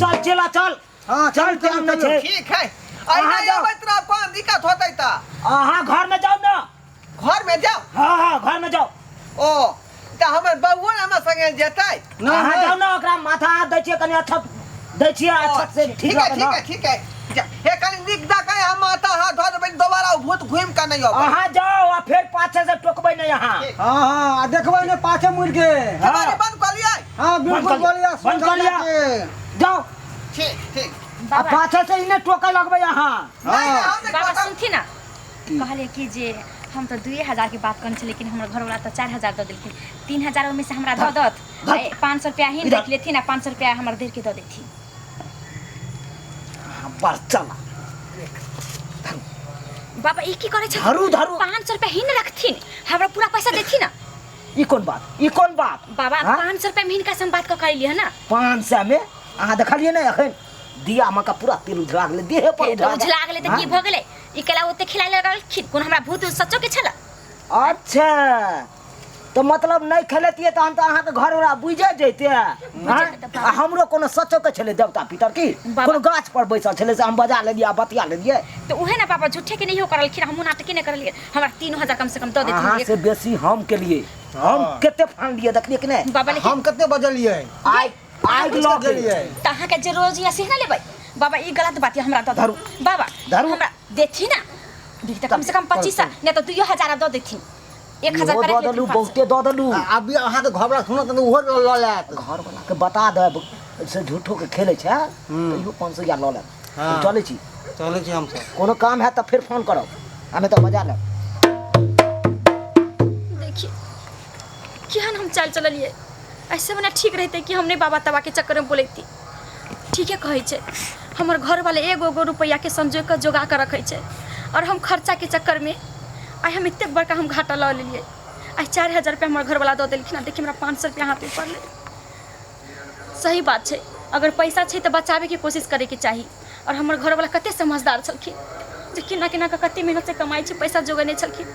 चल चला चल। हाँ, चल, चल, टाइम चल, नहि छै। ठीक है। अहाँ अहिना जाउ। अबैत रहब, कोन दिक्कत होतै तऽ? अहाँ घर में जाउ ने। घर में जाउ? हाँ हाँ, घर में जाउ। ओ तऽ हमर बउओ ने हमरा संगे जेतै? नहि, अहाँ नहि। जाउ ने, ओकरा माथा हाथ दै छियै, कनि अच्छा दै छियै, अच्छा से ठीक ठीक है। रहतै ठीक ने। है, ठीक है, जा। हे कनि नीक दऽ के हम माथा हाथ धो देबै, दोबारा ओ भूत घुमि कऽ नहि अबै। अहाँ जाउ आ फेर पाछे से टोकबै नहि अहाँ। ठीक। हाँ हाँ, आ देखबै ने पाछे मुड़ के। हाँ। केबाड़ी बंद कऽ लियै। हाँ, बंद बिल्कुल कऽ लिअ, बोलिया। बंद कऽ लिअ। जाउ। ठीक ठीक। आ बाबा पाछे से ई नहि टोकै लगबै अहाँ। नहि नहि, हम नहि बाबा टोकब। सुनथिन ने, कहलियै कि जे हम तऽ 2000 के बात करने छी, लेकिन हमर घरवाला तऽ 4000 दऽ देलखिन। 3000 ओहिमे से हमरा दऽ दत, 500 रुपया ही इधर। रख लेथिन आ 500 रुपया हमर देर के दऽ देथिन। अहाँ बड़ चला। बाबा, ई की करै छथिन? धरू धरू। 500 रुपया ही ने रखथिन, हमरा पूरा पैसा देथिन ने। ई कोन बात, ई कोन बात? बाबा, हाँ? 500 रुपया में हिनका से हम बात कऽ के अयलियै हन। 500 में अहाँ देखलियै नहि एखन दिया में का पूरा तेल उझला गेलै देहे पर। तऽ उझला गेलै तऽ की हाँ? भऽ गेलै? ई केला ओते खिलाय लगलखिन, कोन हमरा भूत सचो के छल? अच्छा, तऽ मतलब नहि खेलतियै तहन तऽ अहाँके घर वाला बुझे जैते, हाँ? जेतै तऽ आ हमरो कोनो सचो के छलै देवता पितर की? बाबा। कोनो गाछ पर बैसल छलै से हम बजा लेलियै आ बतिया लेलियै? तऽ उहे ने बाबा, झूठे के नहियो करलखिन, हमहूँ नाटके नहि करलियै। हमरा 3000 कम से कम दऽ अहाँ देथिन। से बेसी हम केलियै। हम हाँ। कते फानलियै, देखलियै कि नहि? बाबा, लेकिन हम कते बजलियै? आइ आगि लऽ के बजलियै। तऽ अहाँके जे रोज यऽ से ने लेबै। बाबा, ई गलत बात यऽ, हमरा दऽ धरू। दू बाबा। धरू। हमरा देथिन ने, देख तऽ कम से कम 2500, नहि तऽ 2000 दऽ देथिन, 1000 इहो पर दऽ राखि देलू, लेथिन 500। बहुते दऽ देलू। अभी अहाँके घरवला सुनत तऽ ओहो लऽ लेत। घर वाला के बता देब से झूठो के खेलै छै तऽ इहो 500 लऽ लेब। हाँ। चलै छी। चलै छी हमसब। कोनो काम हैत तऽ फेर फोन करब, आ नहि तऽ बजा लेब। देखिए केहन हम चालि चललियै। ऐसे मने ठीक रहते कि हम नहि बाबा तबा के चक्कर में बोलैती। ठीके कहै छै, हमर घरवाला एगो एगो रुपैआ के संजोग के जोगा के रखै छै और हम खर्चा के चक्कर में आइ हम एतेक बड़का हम घाटा लऽ लेलियै। आइ 4000 रुपया हमर घरवाला दऽ देलखिन आ देखिए हमरा 500 रुपया हाथ में पड़लै। सही बात छै, अगर पैसा छै तऽ बचाबैके कोशिश करैके चाही। और हमर घरवाला कते समझदार छलखिन जे केना केना कऽ कते मेहनत से कमाइ छै, पैसा जोगेने छलखिन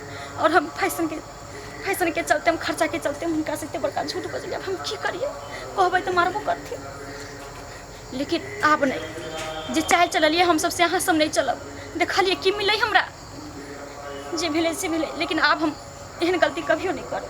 और हम फैशन के चलते, हम खर्चा के चलते हम हुनका से एते बड़का झूठ बजलियै। आब हम की करियै? कहबै तऽ मारबो करथिन। लेकिन आब नहि, जे चालि चललियै हमसब से अहाँ सब नहि चलब। देखलियै की मिललै हमरा, जे भेलै से भेलै, लेकिन आब हम एहन गलती कभियो नहि करब।